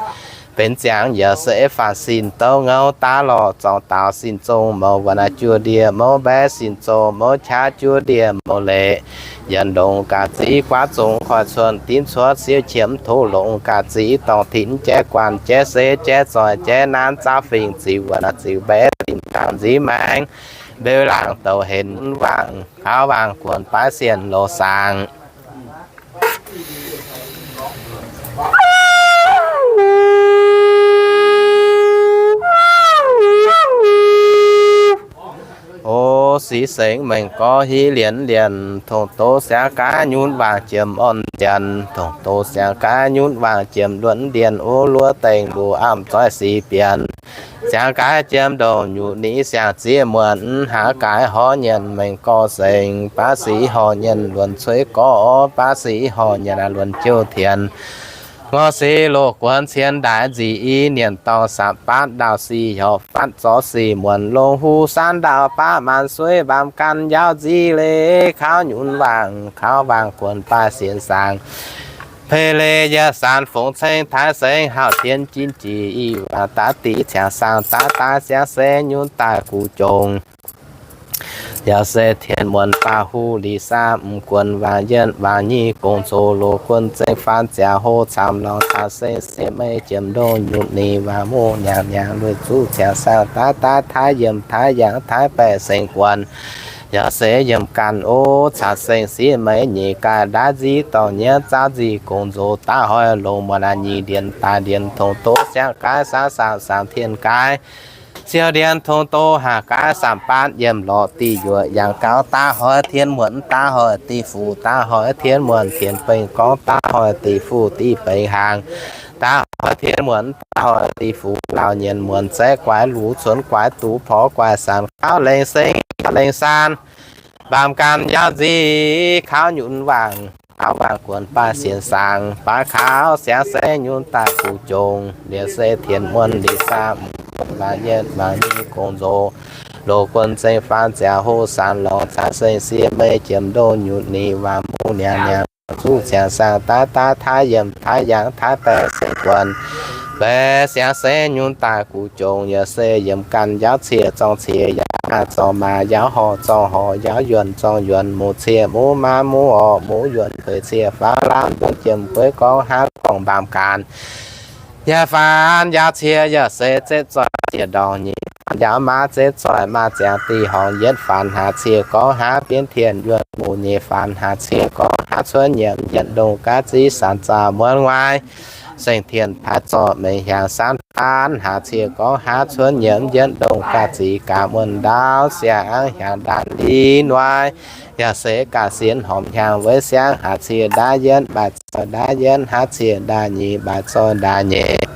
Benx ziangx yaac se faanh sin douv ngouv daav lorh zorng daaux sin zong mouz wuonh aac juoh ndie mouz mbaeqv sin zong mouz qaqv juov ndie mouz leic. Yaac ndongc ga'zic guaav zong koiv cuotv dimv cuotv siouv qiemx tov longc ga'zic dorngh tinx jaiv guanh jaiv seix jaiv zoih jaiv naanv zaauv fingx ziux wuonh ziux mbaeqv fingx dangh nziv maengx mbeu laangc douc henv waangc kaux waangc guonc baav sienh loz saangc. O sic sengx maengc gorx hiv lienz lienz, tongx doz siangx gaax nyunv waangc jiem orn nzienx, tongx doz siangx gaax nyunv waangc jiem luonx ndienh, o luov dengh mbuo amv zoih sic bienx. Siangx gaax jiem ndongc nyutc ni siangx ziex muonc, haaix gaax horv nyienc maengc gorx sengx, baav sic horh nyienc luonx cueiv gorx, baav sic horh nyienc luonx jouh tienx. Ngorc sic loz guonx cien ndaix nzic i, nyienc dorngh sapv baatv ndaauh sic hyorc fatv zorc sic muonc longc huv saanv ndaauh baav maanc suiv mbaamh gan njaaux nzic leiz, kaux nyunv waangc kaux waangc guonc baaih sienx saangc. Pei leiz yaac saanc fongc ceng taaix sengx hauv tien jin jic i, waangc daav diqv ciangx saangc daav daaih siangx se nyunv daaih guv jongc. Yaac se tien muonc baav huv liz saah m'guonx waangc yietv waangc nyic gong zoh loz guonx zengv faanv ziangx hlo camv lorngx caux seng siev meiv jiem ndongh nyutc ni waangc muv nyanc nyanc luoqc zuqv ciangx saangc daav daav taaix yiemc taaix yangh taaix baeqc sengx guonx. Yaac se yiemc ganh o caux seng siev meiv nyeic gaaih ndaaiv nziv dorngh nyienv zaauv nzic gong nzox daav hoic longx muonc aac nyic ndienh daaih ndienh tongx doz siangx gaaix saangv saangc saangc tien gaaix. Siou ndienh tongx doz haah gaaix saam baatv yiem lorqc diuh yuoqc yangh gaux daav hoic tien muonc daav hoic diuh fuc daav hoic tien muonc tien bengh gorngv daav hoic diuh fuc diuh bengh hnaangx. Daav hoic tien muonc daav hoic diuh fuc laauh nyienx muonc zaeqv guaix luc cuonx guaix duqv porv guaix saanc kaux lengh seng lengh saan. Mbaamh gan njaaux nzic kaux nyunv waangc kaux waangc guonc baaih sienx saangc baav kaux siangx se nyunv daaih guv jongc. Liuz se tien muonc liz saah m'guonx waangc yietv waangc nyic gong nzox loz guonx zengv faanv ziangx hlo saanc lorngx caux seng siev meiv jiem ndongh nyutc ni waangc muv nyanc nyanc zuqv ciangx saangc daav daav taaix yiemc taaix yangh taaix baeqc sengx guonx. Baeqc siangx se nyunv daaih guv jongc yaac se yiemc ganh njaaux cie zorng cie yaac maaih zorng maaih yaac horh zorng horh yaac yuonc zorng yuonc muv cie muv maa muv orqc muv yuonc gueix cie faanv lamh nduov jiem gueix gorngv hnangv gorngv mbaamh gan. Yaac faanv njaaux cie yaac sezetv zoih cie ndorngh nyic faanv njaaux maavzetv zoih maav ziangx dih horngh yietv faanv haax cie gorngv hnangv bienv tien yuonc muv nyic faanv haax cie gorngv hnangv cuotv nyiemc yietc ndongh gaav ziv saanc zaux muonz nguaaiv. Seng tien paaiv zorqv mengh hiaangx saanv faanv haax cie gorngv hnangv cuotv nyiemc yietc ndongh gaav ziv gaax muonz ndaauv siang-angv hiaangx ndaanx lih nuaaiv. Yaac se gaax sienx horpc hiaangx weic siangv haax cie ndaaiv yietv mbaaix zoih ndaaiv yietv haax cie ndaaiv nyic mbaaix zoih ndaaiv nyeic.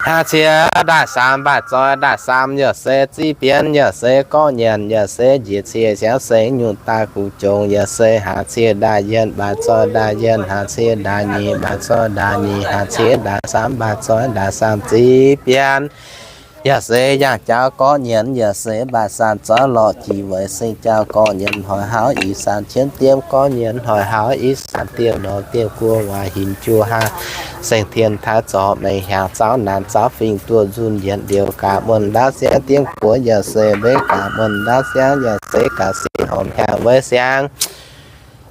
Haaix cie ndaaih saam mbaaih zoih ndaaih saam yaac se ziv bienv, yaac se gorqv nyanc, yaac se njiec cie siangx sengx nyungc daaih gu'jongx, yaac se haaix cie ndaaih yienh mbaaih zoih ndaaih yienh, haaix cie ndaaih nyic mbaaih zoih ndaaih nyic, haaix cie ndaaih saam mbaaih zoih ndaaih saam ziv bienv. Yaac se yangh jauv gorqv nyanc, yaac se mbaaih saam zoih lorqc jiex weic seng jauv gorqv nyanc hnoi hauv ih saam qiemx diemv gorqv nyanc hnoi hauv ih saam diemv norm diemv guoqv waac hinc juov haa seng tien taaix zorc mengh hiaangx zauv naanc zauv fingx duoh nzunh yietc liouh gaax muonh ndaauv siangv diemv guoqv yaac se mbeix gaax muonh ndaauv siangv yaac se gaax sic horngh hiaangx weic siangv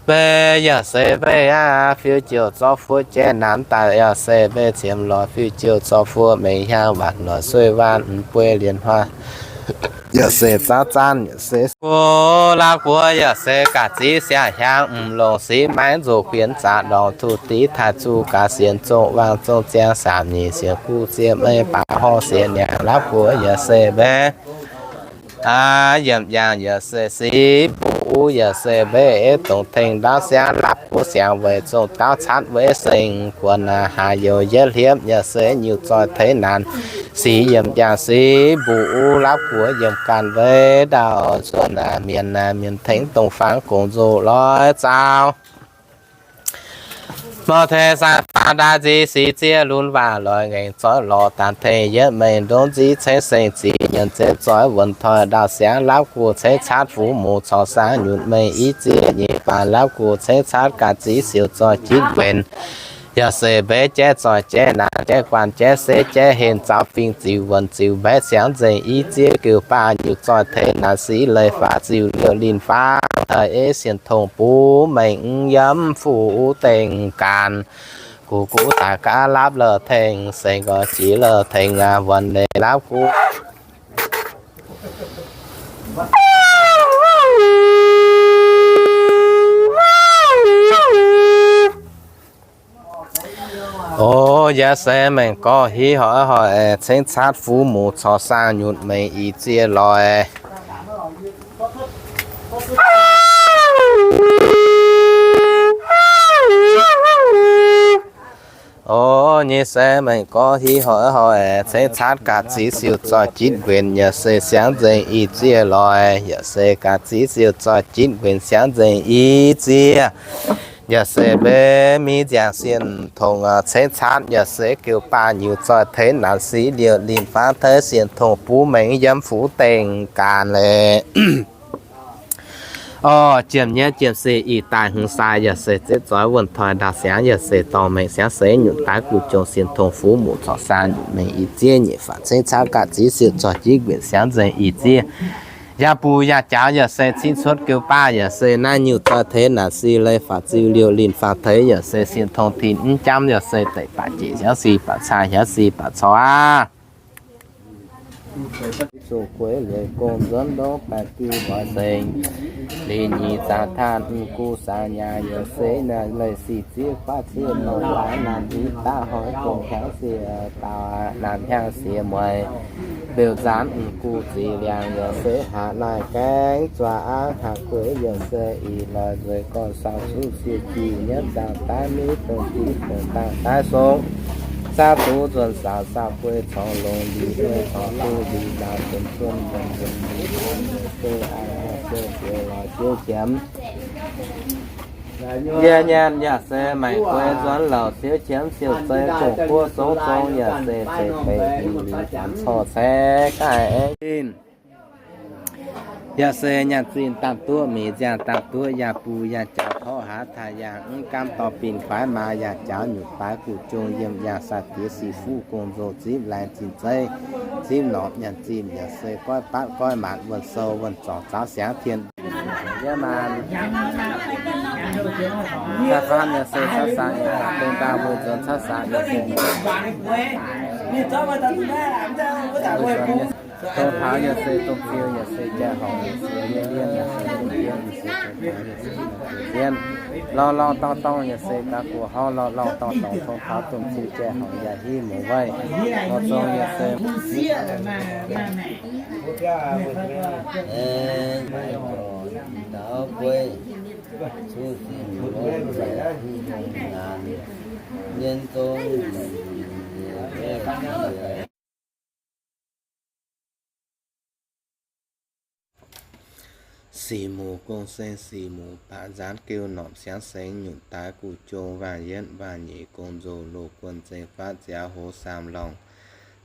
mbeix yaac se mbeix aqv fiuv jiouc zorqv fuoqv jaiv naanc daaih yaac se mbeix ciemx lorz fiuv jiouc zorqv fuoqv mengh hiaangx waanc lorz suiv waanc m'buei lienc huaav yaac se zauv zaanv yaac se guoqv laav guoqv yaac se gaax ziv siang hiaangx m'longc siv maiv nzuqc guinx zaqc ndorngc tuqv div taaih zuqc gaax sienx zongh waangh zongh ziangx saamv nyic sienx guv zieqv meiv baac horh siex niangx laav guoqv yaac se mbeix yiem yaangh yaac se siv mbu'uv yaac se mbeix dongh tengx ndaauv siangv laav guoqv siangx weic zongh daauv catv weic seng guoqv naaic haaix youz yietv hliepv yaac se nyungc zoih teix naanc siv yiem yaangh siv mbu'uv laav guoqv yiem ganh weic ndau zuqc naaic mienh naaic mienh tengx dongh fangx gong nzoh lorz zaux Mor tengx sai faam ndaaih nzix sic zieqc lunx waac lorz ngaengc zoih lorz daaih tengx yietv mengh ndongv nziv cengx seng zic nyienc zipv zoih wuonh toic ndau siangv laauv guv cengx catv fuv muc corc saang nyutc mengh i zieq nyeic faanx laauv guv cengx catv gaax ziv siouc zoih jitv nquenc. Yaac se mbeix jaiv zoih jaiv naanc jaiv guanh jaiv setv jaiv henv zaux fingx ziux wuonh ziux mbaeqv siangv nzengc i zieq geuh baah nyutc zoih teix naanc siv leiz faatv ziux liouh linh faang taaih eiv sienh tongx buv mengh yiem fuqv dengh gaanv. Guv guv daaih gaav lapv la'tengx seng nqoi jiex la'tengx aac wuonh leiz lapv guv O, yaac se mengh gorx hiv hoic hoic cengx catv fuv muc corc saang nyutc mengh i zieqc loic. O, nyei se mengh gorx hiv hoic hoic cengx catv gaax ziv siouc zoih jitv nquenc yaac se siangv nzengc i zieqc loic, yaac se gaax ziv siouc zoih jitv nquenc siangv nzengc i zieqc. Yaac se mbeix miv nziaangc sienh tongx cengx catv yaac se geuh baah nyutc zoih teix naanc siv liouh linh faang taaih sienh tongx buv mengh yiem fuqv dengh gaanv leiz. Orv, jiem nyaiv jiem se ih daaih hmz sai yaac se zipv zoih wuonh toic ndau siangv yaac se dorngh mengh siangv se nyutc daaih guv jongc sienh tongx fuv muc corc saang nyutc mengh i zieqc nyeic faanx cengx catv gaax ziv siouc zoih jitv nquenc siangv nzengc i zieqc. Yaac buc yaac jaaux yaac se cingv cuotv geuh baah yaac se naaiv nyutc zoih teix naanc siv leiz faatv ziux liouh linh faang teix yaac se sienh tongx tin mv jaamv yaac se deic baac jeic siangv sic baac caa hiav sic baac corc aqv. Zuqc gueix leiz gong nzuonx ndongv baeqc diuh nqoi sengx, lih nyic zaangc tanh m'gu saang nyaah yaac se naaic leiz sic zieqv guaav zieqv nongc laaix naanc nziv daav hnoi gong hiaangv sic daauh naanc hiaangv siex mueiz, beuc nzaanx m'gu zic liangx yaac se haac naaic gaengh zuangx aqv. Haac gueix yaac se ih loic nzueic gorn saau cuv siec jiex nyietv nzaangc daaih miv dongh div dongh dangh daaih song, saau duqv nzuonx saau saau gueix corc longx ndie nyei corc duqv ndie laauh zuonx zuonx zuonx zuonx duqv aqv. Siou siou lorz siou qiemx, yie nyanc yaac se maengc gueix nzuonx louc siou qiemx siou zei dongh guoqv zongv zong yaac se zeiv beic dingc liuz janx corc ceix gaaih aengx zinh. Yaac se nyanc zinh dangh duqv mingh nziaangx dangh duqv yaac buc yaac jaux torqv haaix taaih yaac mv gaamv dorh bin kuaaiv maa yaac jaux nyutc baaix guv jong yiem yaac sai diex sic fuqv gong nzoh zipv laengz zinh zeiv zipv norqc nyanc zinh yaac se goiv batv goiv maanc wuonh sou wuonh zorc zaux siangx tien yie maanc. Cai faanv yaac se cauv saang yaac dongh dangh mbuo nzuonx cauv saang yaac se dongh taux yaac se dongh fiou yaac se jai horngc yaac se yie ndiev yaac se dongh fiou yaac se dongh fiou yaac se dongh fiou zien, lorngh lorngh dorngh dorngh yaac se gaax guoqv horngh lorngh lorngh dorngh dorngh dongh taux dongh fiou jai horngc yaac hiv muoz weic lorh zong yaac se Aengx maiv gorx daux guei, cuotv zinh longx zeix hingh longx naanc, mienh zong Sic muc gong-seng sic muc baac nzaanx geu norqc siangx sengx nyutc daaix guv jong waah yietv waah nyeic gong-nzou loz guon zengx faatv ziaaux hoz saam lorngh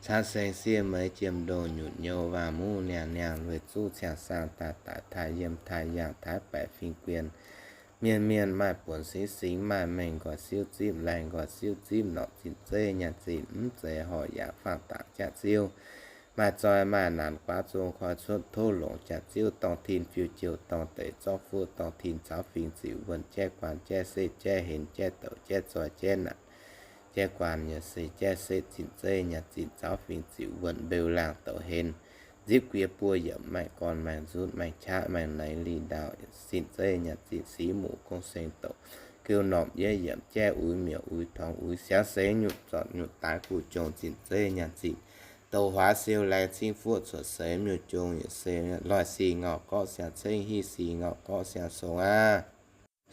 caqv seng siev meix jiem ndongh nyutc nyouz waah muv niangx niangx lueic zuqv ciangx saang daaih daaih taaih yiem taaih yangh taaix baeqc fingx guien mienh mienh maaih buonc singx singx maaih mengh nqoi siouv zipv laengh nqoi siouv zipv norqc zinh zeiv nyaanh zinh mv zeiz horc yaac faang dangc jaax ziouv maaih zoih maaih naanc guaav zong koi cuotv tov longc jaax ziouv dorngh tin fiuv jouh dorngh deic zorqv fuoqv dorngh tin caux fingx ziqc wuonh jaiv guaan jaiv setv jaiv henx jaiv douc jaiv zoih jaiv naanc jaiv guaan yaac se jaiv setv zinh zeiv nyaanh zinh caux fingx ziqc wuonh mbeu laangh douc henx nzipv guiev buo yiemc maengh gorn maengh nzutv maengh qaqv maengh neix li ndaauv zinh zeiv nyaanh zinh sic muc gong-seng douc geu norqc yietv yiemc jaiv uix mietc uix torngx uix siangx sengx nyutc zornc nyutc daaix guv jong zinh zeiv nyaanh zinh douc huaax siou laengh cingv fuoqv cuotv seix miuc-jong yaac se loih sic ngauh gorqv siang cengv hiv sic ngauh gorqv siang song aqv.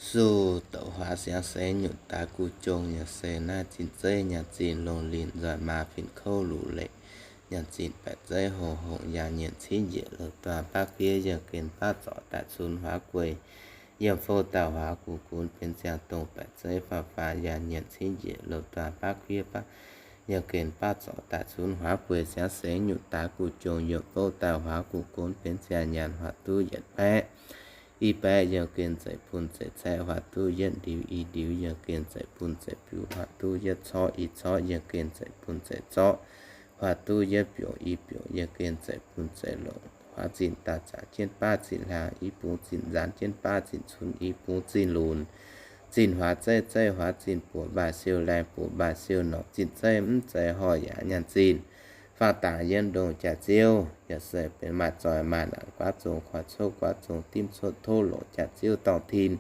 Suv douc huaax siangx sengx nyutc daaix guv jong yaac se naaiv zinh zeiv nyaanh zinh longh linh nzoih maa fin kouv luc leic nyaanh zinh baeqc zeiv hongh hongh yaangh nyienc cingv njiec louh duaav baav kuiv yiem gen baav zorc daaih cunx huaav guei yiem fouv dauh huaav guv gunv benx ziangh dongh baeqc zeiv faam faam yaangh nyienc cingv njiec louh duaav baav kuiv baav yiem gen baav zorc daaih cunx huaav guei siangx sengx nyutc daaix guv jong yiem fouv dauh huaav guv gunv benx ziangh nyaanh huaav duqv yietc baeqv i baeqv yiem gen zeiv bun zeiv caeqv huaav duqv yietv ndiux i ndiux yiem gen zeiv bun zeiv biux huaav duqv yietv corqv i corqv yiem gen zeiv bun zeiv zorqv huaav duqv yietv biouc i biouc yiem gen zeiv bun zeiv longc huaav zinh daaih zaangc jienv baav zinh hlaang i bung zinh nzaanx jienv baav zinh cunx i bung zinh lunx zinh huaav zeiv zeiv huaav zinh buoqc mbaaih siou laengh buoqc mbaaih siou norqc zinh zeiv mv zeiz horh yaac nyaanh zinh faang dangc yietv ndongh jaax ziouv yaac se benx maaih zoih maaih naanc guaav zong koi cov guaav zong dimv cuotv tov longc jaax ziouv dorngh tin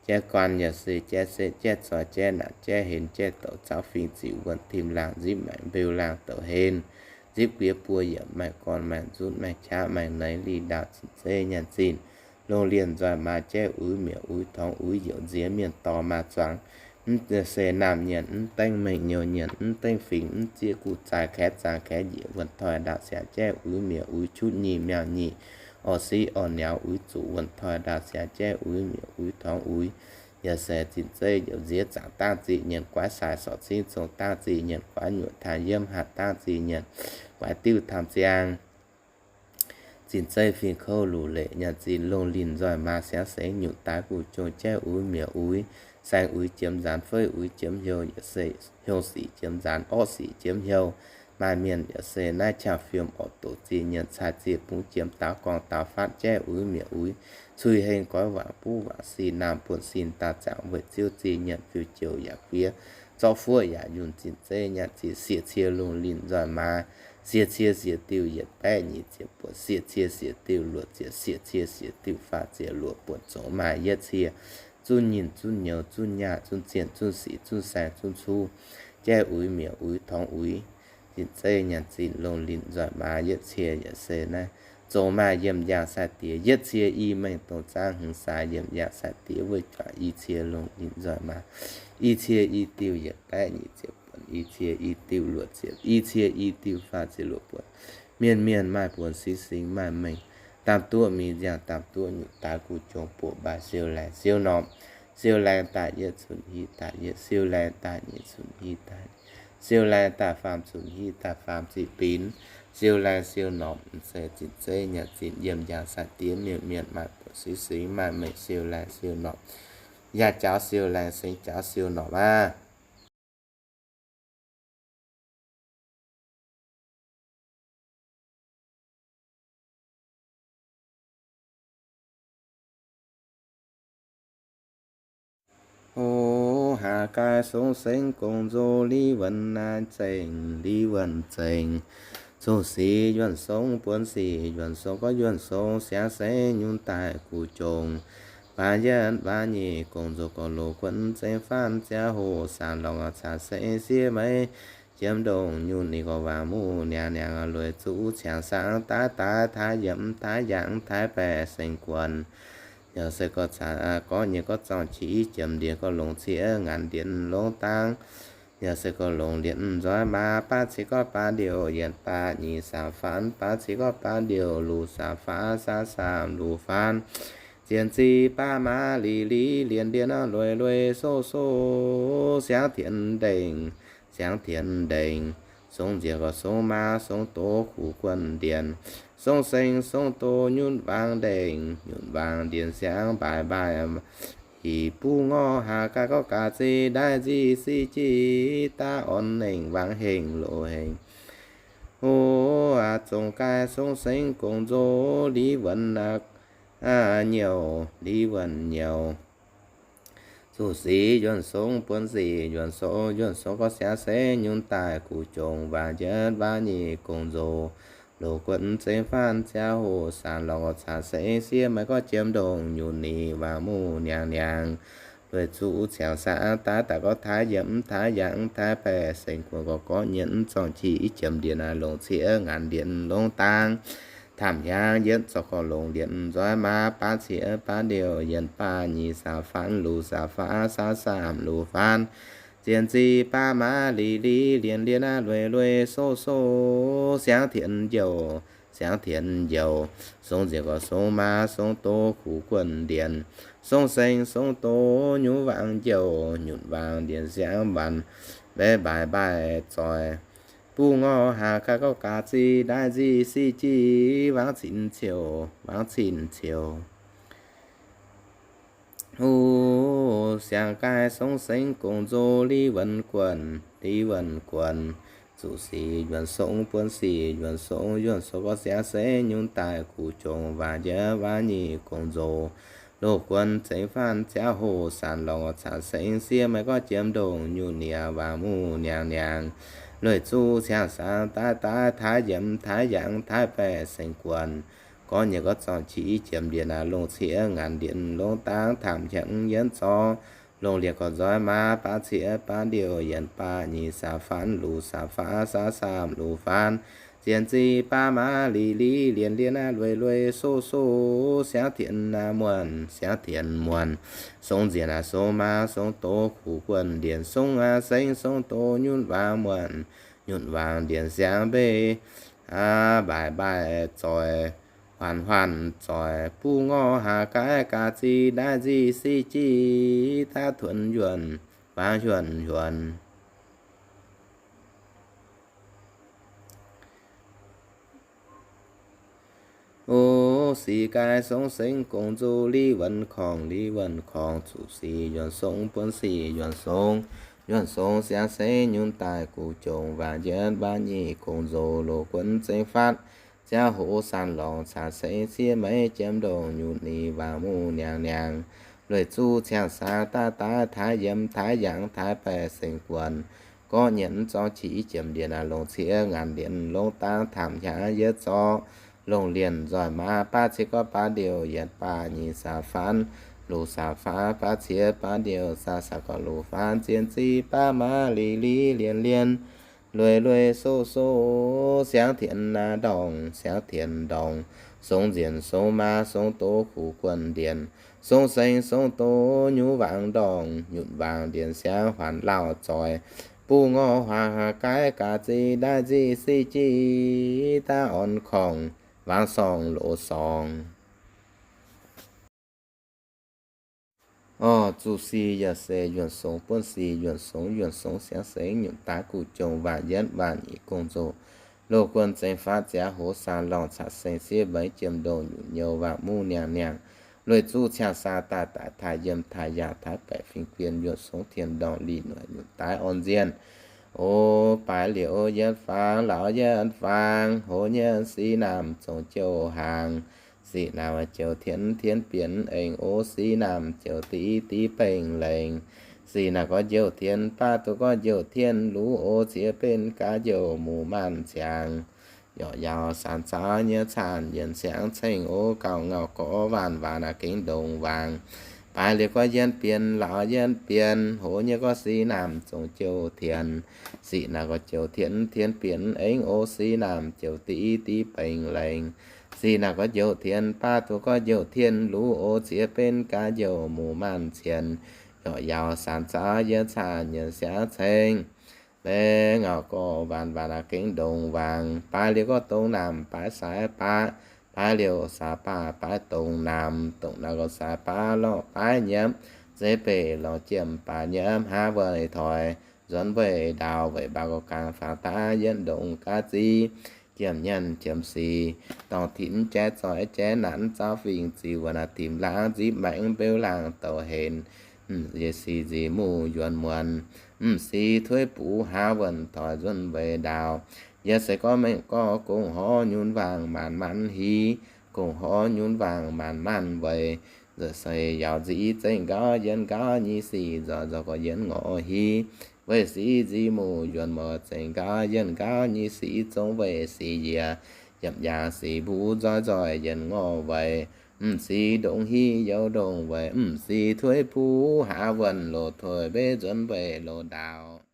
jaiv guaan yaac se jaiv setv jaiv zoih jaiv naanc jaiv henx jaiv douc caux fingx ziqc wuonh tim laangh nzipv maengc mbeu laangh douc henx nzipv guiev buo yiemc maengh gorn maengh nzutv maengh qaqv maengh neix li ndaauv zinh zeiv nyaanh zinh longh linh nzoih maa jaiv uix mietc uix torngx uix youc nziex mienh dorh maa zuangx mv se naamh nyienc mv dengv mengh nyouz nyienc mv dengv fingx mv zieqv guv zaaix kaeqv zaangh kaeqv njiec wuonh toi ndaauv siangx jaiv uix mietc uix qutv nyic miauh nyic orv siqv orv niauz uix zuqc wuonh toi ndaauv siangx jaiv uix mietc uix torngx uix yaac se zinh zeiv youc nziex zaangc dangv zinh nyienc guaav sai sorc cingv zong dangv zinh nyienc guaav nyuoqc taan yiem hatc dangv zinh nyienc guaav diuv tamh ziangh zinh zeiv fingx kouv luc leic nyaanh zinh longh linh nzoih maa siangx sengx nyutc daaix guv jong jaiv uix mietc uix saeng uix jiemx nzaanx feiv uix jiemx hnyouv yaac se hnyouv sic jiemx nzaanx orqv sic jiemx hnyouv maaih mienh yaac se naaiv qangx fiem orqc doqc zinh nyienc cai zinh bungx jiemx daaux gorngv daaux fatv jaiv uix mietc uix cui heng goiv waangc buv waangc sin naamh buonv sin daaih zaangc weic ziouv zinh nyienc fiuv jouh yaac fiev zorqv fuoqv yaac yunh zinh zeiv nyaanh zinh sieqv cie longh linh nzoih maa sieqv cie sieqv diuh yietc baeqv nyic ziepc buonc sieqv cie sieqv diuh luoqc ziepc sieqv cie sieqv diuh faah ziepc luoqc buonc zongc maaih yietv cie zunv nyinh zunv nyouz zunv nyaah zunv zienh zunv sic zunv saeng zunv cuv jaiv uix mietc uix torngx uix zinh zeiv nyaanh zinh longh linh nzoih maa yietv cie yaac se naaiv zongc maaih yiem njang sai-diex yietv cie i mengh dongh zaangv hmz sai yiem njang sai-diex wuov juangc i cie longh linh nzoih maa i cie i diuh yietc baeqv nyic ziepc buonc i cie i diuh luoqc ziepc i cie i diuh faah ziepc luoqc buonc mienh mienh maaih buonc singx singx maaih mengh daamh duqv mingh nziangh daamh duqv nyutc daaix guv jong buoqc mbaaih siou laengz siou norm siou laengz daaih yietv cunx hiv daaih yietv siou laengz daaih nyic cunx hiv daaih siou laengz daaih faam cunx hiv daaih faam ziqc binc siou laengz siou norm se zinh zeiv nyaanh zinh yiem njang sai-diex mienh mienh maaih buonc singx singx maaih mengh siou laengz siou norm yaac jaaux siou laengz sengx jaaux siou norm aqv. O, haaix gaax song sengx gong-nzou li wuonh naaiv zengc, li wuonh zengc. Zuqc sic yuonh song, buonc sic yuonh song, gorngv yuonh song siangx sengx nyutc daaih guv jong. Baac yietv baac nyic gong-nzou gorngv loz guon zengx faanv ziangh hoc saah lorngh caqv seix siev meix jiem ndongh nyutc ninh gorngv waangc muv niangx niangx lueic zuqv ciangx saang daaih daaih taaix yiemc taaix yangh taaix baeqc seng guon. Yaac se gorngv caqv gorngv nyei gorngv zorng qiex jiemx ndiex gorngv longc ciev ngaanc ndiex longc dangv Yaac se gorx longc lienc nzoih maa, baav ciex gorx baav ndiouh yietc baav nyic saam faanv, baav ciex gorx baav ndiouh luc saam faanv, sav saam luc faanv, zien zic baav maa li li, lien lien lueic lueic, soqv soqv siangx tienx ndengc, siangx tienx ndengc, songx nziex gorx songx maa, songx doz kuv guonh ndienh, songx seng songx doz nyunv waangc ndengc, nyunv waangc ndienh siangx mbaaix mbaaix, hic buv ngorc haac gaax gorx gaax zic ndaaiv nzic sic jic daav orn nengc waangc hengc loz hengc. O, zongc gaaih songx seng gongx nzoz li wuonc nyouc, li wuonc nyouc. Zuqc sic yuonh songx buonv sic yuonh songx, yuonh songx gorx siangx se nyunc daaih guv jongc waac njietv waac nyic gongx nzoz. Loz guonv zengx faanv ziangh hoc saanc lorngc caax seix siev maiv gorx jiem ndongc nyunc nyic waac muv niangx niangx. Lueic zuqc ciangx saah daaih daaih gorx taaix yiemc taaix yangh taaix baeqc sengx guonx gorx gorx nyienz zorngh qiex jiem ndienh longc ciev ngaanc ndienh longc dangv. Tamv hnyangx yietv zorqv gorx longc lienc nzoih maa, baav ciex baav ndiouh yietc baav nyic saam faanv luc saam faanv, sav saam luc faanv, zien zic baav maa li li, lien lien lueic lueic, soqv soqv siangx tienx njoux, siangx tienx njoux, songx nziex gorx songx maa, songx doz kuv guonh ndienh, songx seng songx doz nyunv waangc njoux, nyunv waangc ndienh siangx mbaanc, mbaeqc mbaaix mbaaix zoih, buv ngorc haac gaax gorx gaax zic ndaaiv nzic sic jic, waangc cin ciouc, waangc cin ciouc. O, siangx gaaih songx seng gongx nzoz li wuonc guonc, li wuonc guonc. Zuqc sic yuonh songx buonv sic yuonh songx, yuonh songx gorx siangx se nyunc daaih guv jongc waac njietv waac nyic gongx nzoz. Loz guonv zengx faanv ziangh hoc saanc lorngc caax seix siev maiv gorx jiem ndongc nyunc nyic waac muv niangx niangx. Lueic zuqc ciangx saang daaih daaih taaix yiemc taaix yangh taaix baeqc sengx guonc. Gorx nyienz gorx zorngh qiex jiem ndienh longc ciev ngaanc ndienh longc dangv tamv hnyangx yietv zorqv longc lienc gorx nzoih maa, baav ciex baav ndiouh yietc baav nyic saam faanv luc saam faanv, sav saam luc faanv, zien zic baav maa li li, lien lien lueic lueic, soqv soqv siangx tienx muonh, siangx tienx muonh, songx nziex songx maa, songx doz kuv guonh ndienh, songx seng songx doz nyunc waangc muonh, nyunc waangc ndienh siangx mbeix, mbaaix mbaaix zoih, huaanc huaanc zoih, buv ngorc haac gaax gaax zic ndaaiv nzic sic jic daav tuonx yuonh, waangc yuonh yuonh. O, sic gaaih songx seng gongx nzoz li wuonc korngc, li wuonc korngc. Zuqc sic yuonh songx buonv sic yuonh songx, yuonh songx siangx se nyunc daaih guv jongc waac njietv waac nyic gongx nzoz, loz guonv zengx faatv ziangh hoc saanc lorngc caax seix siev maiv jiem ndongc nyunc nyic waac muv niangx niangx. Lueic zuqc ciangx saang daaih daaih taaix yiemc taaix yangh taaix baeqc sengx guonc. Gorx nyienz zorngh qiex jiem ndienh longc ciev ngaanc ndienh longc dangv tamv hnyangx yietv zorqv longc lienc nzoih maa, baav ciev gorx baav ndiouh yietc baav nyic saam faanv luc saam faanv, baav ciev baav ndiouh saam saam gorx luc faanv, zien zic baav maa li li, lien lien lueic lueic, soqv soqv siangx tienx ndorngc, siangx tienx ndorngc, songx nziex songx maa, songx doz kuv guonh ndienh, songx seng songx doz nyunc waangc ndorngc, nyunc waangc ndienh siangx huaanc lauh zoih, buv ngorc huaang haac gaax gaax zic ndaaiv nzic sic jic daav orn korngc, waangc sorngc loz sorngc. Orv, zuqc sic yaac se yuonh songx buonv sic yuonh songx, yuonh songx siangx seix nyunc daaih guv jongc waac njietv waac nyic gongx nzoz, loz guonv zengx faatv ziangh hoc saanc lorngc caax seix siev mbaix jiem ndongc nyunc nyouh waac muv niangx niangx. Lueic zuqc ciangx saang daaih daaih taaih yiem taaih yaangh taaih baeqc fingx bien yuonh songx tien ndorngc lih noic nyunc daaih orn nzienh. O, baaix liouc yietv faang, laauh yietv faang, hoz nyei sic naamh zongc jouh hnaangx. Sic naamh jouh tien, tien bienx eng, o, sic naamh jouh div, div bengh lengh. Sic naamh gorx jouh tien, baav duqv gorx jouh tien, luv, o, ziex benx gaax jouh muc maanc ziangx. Yorqc yaauc saanc zaaux nyei caanh yienc siangx ceng, o, gauh ngauh gorx waanc waanc gengx ndongc waangc. Baaix liouc gorx yietv bienx, laauh yietv bienx, hoz nyei gorx sic naamh zongc jouh tien. Sic naamh gorx jouh tien, tien bienx eng, o, sic naamh jouh div, div bengh lengh. Sic naamh gorx jouh tien, baav duqv gorx jouh tien, luv, o, ziex benx gaax jouh muc maanc cien. Yorqc yaauc saanc zaaux yienc caanh yienc siangx ceng. deix ngauc gorx waanc waanc gengh ndongc waangc. Baaix liuz gorx dongh naamh baaix saaix baav, baaix liuz saaix baav baaix dongh naamh, dongh naamh gorx saaix baav lorh baav nyiemv, zeiv beih lorz jiem baav nyiemv, haav wuonh toic nzuonx weih ndaauh, weic baav gorx gaanv faang daav yietv ndongc gaav ziv, jiem nyaanh jiem sic, dorngc tinx jaiv zoih jaiv naanc, zauv fingx ziux wuonh, timx laangz nzipv maengx, beuv laangz douc henc, m'sieqv sic nziex muv yuonx muonz, m'sieqv tueiv buv haav wuonh toic nzuonx weih ndaauh. Yie se gorngv mengh gorngv gong horv nyunv waangc maanc maanc hiv, gong horv nyunv waangc maanc maanc weic, nzueic seix yaauc nziv zengc nqauv yienv nqauv nyei sic nzorc nzorc gorx yienv ngorc hiv, weic sic nziex muv yuonx muonz zengc nqauv yienv nqauv nyei sic zong weic sic yiec, yiemc yaangh sic mbuv nzoih nzoih yienv ngorc weic, m'sieqv ndongc hiv youz ndongc weic, m'sieqv tueiv buv haav wuonh loz-toic mbenv nzuonx weih loz-ndaauh.